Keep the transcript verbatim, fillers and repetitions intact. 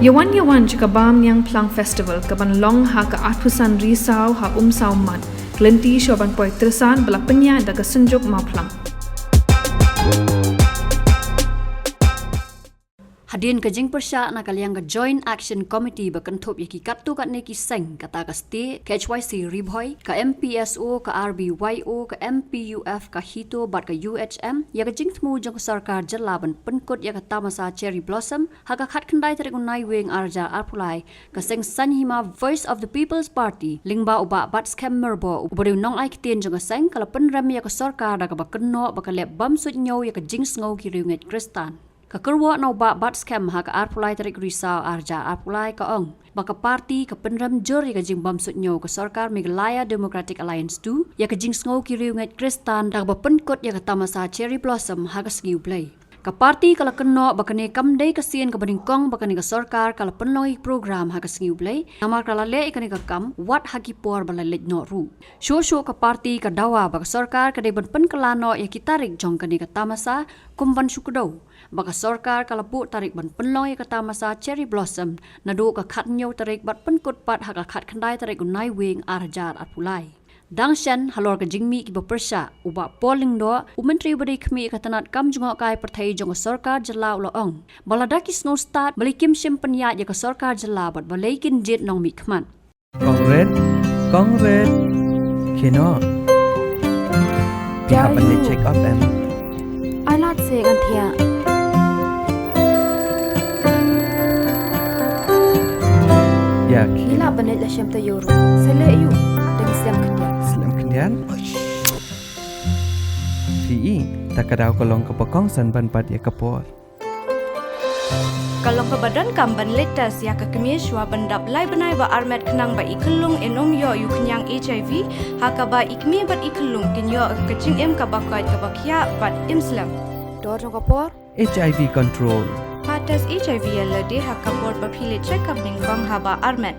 Ïa wan ïa wan sha ka Bam Niang Phlang Festival ka ban long ha ka arphew san Risaw ha Umsaw Mad, ka lynti shuwa ban poi Tyrsan ba la pynïaid da ka Synjuk Mawphlang. Hadien ka jingpyrshah na ka liang ka Joint Action Committee ba kynthup ïa ki katto katne ki seng, kata ka State, K H Y C Ri Bhoi, ka M P S O, ka R B Y O, ka M P U F, ka HITO bad ka U H M, ïa ka jingthmu jong ka sorkar jylla ban pynkut ïa ka tamasa Cherry Blossom ha ka khatkhyndai tarik u Naiwieng arhajar arphew lai, ka seng Saiñ Hima Voice of the People's Party lyngba u Bah Batskhem Myrboh, uba dei u nongai ktien jong ka seng, ka la pynrem ïa ka sorkar da kaba kynnoh ba ka leh bym suidñiew ïa ka jingsngew ki riewngeit Khristan. Ka kyrwoh na u Bah Batskhem ha ka arphew lai tarik Risaw arhajar arphew lai ka ong ba ka party ka pynrem jur ïa ka jingbym suidñiew ka sorkar Meghalaya Democratic Alliance two ïa ka jingsngew ki riewngeit Khristan da kaba pynkut ïa ka tamasa Cherry Blossom ha ka sngi U Blei. Ka party ka la kynnoh ba kane kam dei ka sien kaba nyngkong ba kane ka sorkar ka la pynlong ïa ki program ha ka sngi U Blei, namar ka la leh ïa kane ka kam wat ha ki por ba la leit noh ruh. Shuh shuh ka party ka dawa ba ka sorkar ka dei ban pynkylla noh ïa ki tarik jong kane ka tamasa kum ban shu kdew ba ka sorkar ka la buh tarik ban pynlong ïa ka tamasa Cherry Blossom naduh ka khathynñiew tarik bad pynkut pat ha ka khatkhyndai tarik u Naiwieng arhajar arphew lai. Dang shen halor ka jingmih kiba pyrshah, u Bah Paul Lyngdoh, u Myntri uba dei khmih ïa ka tnat kam jngohkai pyrthei jong ka sorkar jylla, u la ong ba lada ki sngew stad, balei kim shym pynïaid ïa ka sorkar jylla bad balei kin jied nongmihkhmat. Kong Rit, Kong Rit. Khie noh. Phi hap ban leit check up em? Ai lad se ngan thiah. Ïa, khie. Ngi lah ban leit la shem taïew ruh. Sa leh ïa u. Dang slem khyndiat. Slem khyndiat? Phi i, ta ka daw ka long kaba kongsan ban bat ïa ka por. Ka long kaba donkam ban leit test ïa ka kmie shuwa ban dap lai bnai ba armet khnang ba i khyllung in ym ïoh ïa u khñiang H I V, ha kaba i kmie bad i khyllung kin ïoh ka jingim kaba koit kaba khiah bad im slem. Dor jong ka por. H I V control. Pha test H I V ïa lade ha ka por ba phi leit check up nyngkong haba armet.